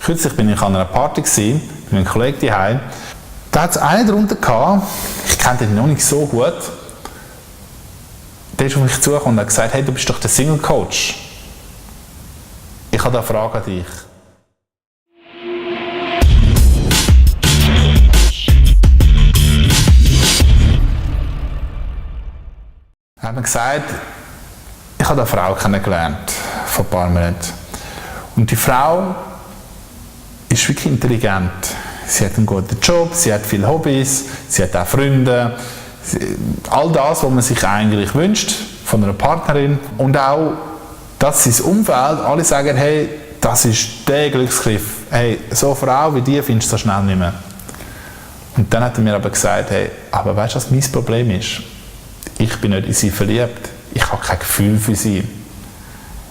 Kürzlich bin ich an einer Party gewesen, mit einem Kollegen daheim. Da hat es einen darunter gehabt, ich kenne den noch nicht so gut. Der ist auf mich zugekommen und hat gesagt, hey, du bist doch der Single Coach. Ich habe da eine Frage an dich. Er hat mir gesagt, ich habe eine Frau kennengelernt vor ein paar Monaten. Und die Frau ist wirklich intelligent. Sie hat einen guten Job, sie hat viele Hobbys, sie hat auch Freunde. All das, was man sich eigentlich wünscht von einer Partnerin. Und auch, dass sein Umfeld, alle sagen, hey, das ist der Glücksgriff. Hey, so eine Frau wie die findest du so schnell nicht mehr. Und dann hat er mir aber gesagt, hey, aber weißt du, was mein Problem ist? Ich bin nicht in sie verliebt. Ich habe kein Gefühl für sie.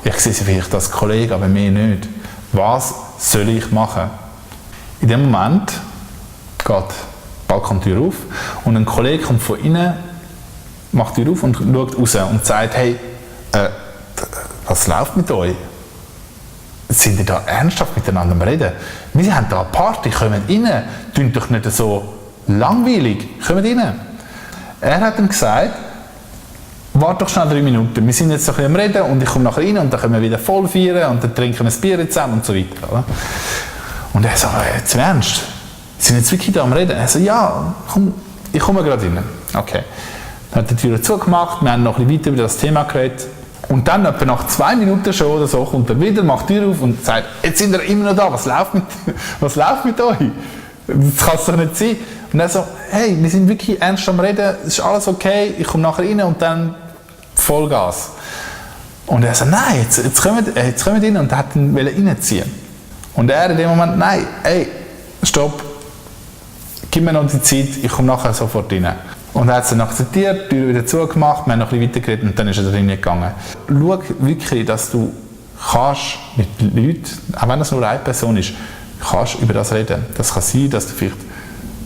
Ich sehe sie vielleicht als Kollege, aber mehr nicht. Was soll ich machen? In dem Moment geht die Balkontür auf und ein Kollege kommt von innen, macht die Tür auf und schaut raus und sagt, hey, was läuft mit euch? Sind ihr da ernsthaft miteinander am Reden? Wir haben da eine Party, kommt rein, tut doch nicht so langweilig, kommt rein. Er hat ihm gesagt, warte doch schnell 3 Minuten, wir sind jetzt noch ein bisschen am Reden und ich komme nachher rein und dann können wir wieder voll feiern und dann trinken wir ein Bier zusammen und so weiter. Und er so, jetzt im Ernst? Sind jetzt wirklich da am Reden? Er so, ja, komm, ich komme gerade rein. Okay. Dann hat er die Tür zugemacht, wir haben noch ein bisschen weiter über das Thema geredet. Und dann, etwa nach 2 Minuten schon oder so, kommt er wieder, macht die Tür auf und sagt, jetzt sind wir immer noch da, was läuft mit euch? Das kann es doch nicht sein. Und er so, hey, wir sind wirklich ernst am Reden, es ist alles okay, ich komme nachher rein und dann Vollgas. Und er so, nein, jetzt kommen wir rein und er hat ihn reinziehen. Und er in dem Moment, nein, ey, stopp, gib mir noch die Zeit, ich komme nachher sofort rein. Und er hat es dann akzeptiert, die Tür wieder zugemacht, wir haben noch ein bisschen weitergeredet und dann ist er reingegangen. Schau wirklich, dass du kannst mit Leuten, auch wenn es nur eine Person ist, kannst über das reden. Das kann sein, dass du vielleicht,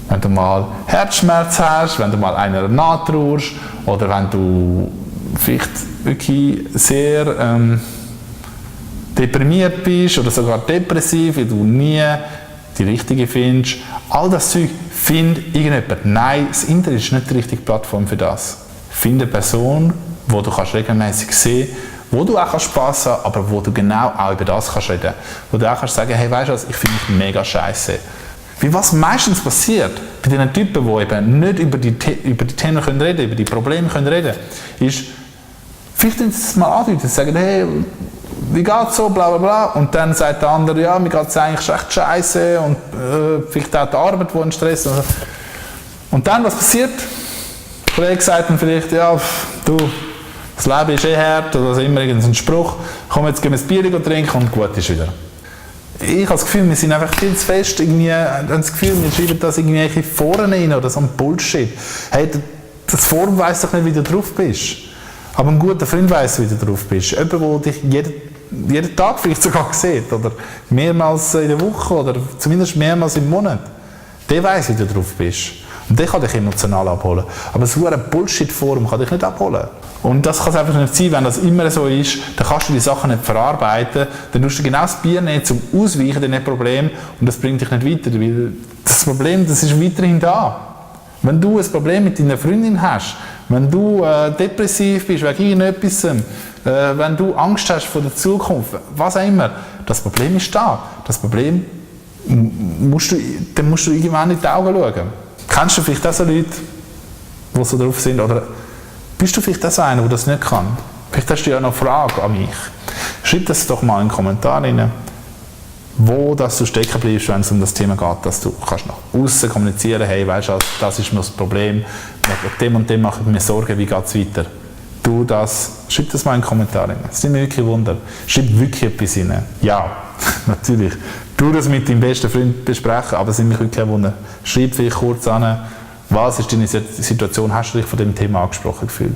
wenn du mal Herzschmerz hast, wenn du mal einer nachtraust oder wenn du vielleicht wirklich sehr deprimiert bist oder sogar depressiv, weil du nie die Richtige findest. All das Zeug, find irgendjemand. Nein, das Internet ist nicht die richtige Plattform für das. Find eine Person, wo du regelmäßig sehen kannst, wo du auch Spass haben kannst, aber wo du genau auch über das kannst reden. Wo du auch kannst sagen, hey, weißt du was, ich finde mich mega scheiße. Wie was meistens passiert bei den Typen, die eben nicht über die Themen reden können, über die Probleme können reden, ist, vielleicht es mal andeuten, sagen, hey, wie geht's so, bla bla bla, und dann sagt der andere, ja, mir geht's eigentlich echt scheiße und vielleicht auch die Arbeit, die einen Stress. Und dann, was passiert? Der Kollege sagt dann vielleicht, ja, du, das Leben ist hart, oder so immer irgendein Spruch, komm, jetzt gehen wir ein Bier trinken und gut ist wieder. Ich habe das Gefühl, wir sind einfach viel zu fest, irgendwie, haben das Gefühl, wir schreiben das irgendwie vorne rein oder so ein Bullshit. Hey, das Forum weiss doch nicht, wie du drauf bist. Aber ein guter Freund weiss, wie du drauf bist. Jemand, der dich jeden Tag vielleicht sogar sieht, oder mehrmals in der Woche, oder zumindest mehrmals im Monat. Der weiss, wie du drauf bist. Und der kann dich emotional abholen. Aber so ein Bullshit-Forum kann dich nicht abholen. Und das kann es einfach nicht sein, wenn das immer so ist, dann kannst du die Sachen nicht verarbeiten, dann musst du genau das Bier nehmen, zum Ausweichen deiner Problem, und das bringt dich nicht weiter, weil das Problem, das ist weiterhin da. Wenn du ein Problem mit deiner Freundin hast, wenn du depressiv bist wegen irgendetwas, wenn du Angst hast vor der Zukunft, was auch immer, das Problem ist da. Das Problem musst du irgendwann in die Augen schauen. Kennst du vielleicht auch so Leute, die so drauf sind, oder bist du vielleicht auch so einer, der das nicht kann? Vielleicht hast du ja noch Fragen an mich. Schreib das doch mal in den Kommentaren rein, wo dass du stecken bleibst, wenn es um das Thema geht, dass du kannst nach außen kommunizieren, hey, weißt du, das ist mir das Problem, mit dem und dem mache ich mir Sorgen, wie geht es weiter? Schreib das mal in den Kommentaren rein. Das nimmt mich wirklich Wunder. Schreib wirklich etwas rein. Ja, natürlich. Du das mit deinem besten Freund besprechen, aber es nimmt mich wirklich Wunder. Schreib vielleicht kurz an, was ist deine Situation, hast du dich von dem Thema angesprochen gefühlt?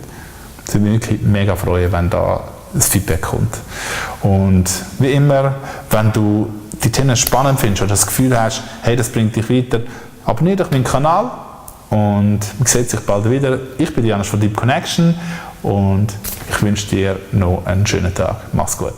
Ich würde mich wirklich mega freuen, wenn da das Feedback kommt. Und wie immer, wenn du die Themen spannend findest oder das Gefühl hast, hey, das bringt dich weiter, abonniere doch meinen Kanal und man sieht sich bald wieder. Ich bin Janusz von Deep Connection und ich wünsche dir noch einen schönen Tag. Mach's gut.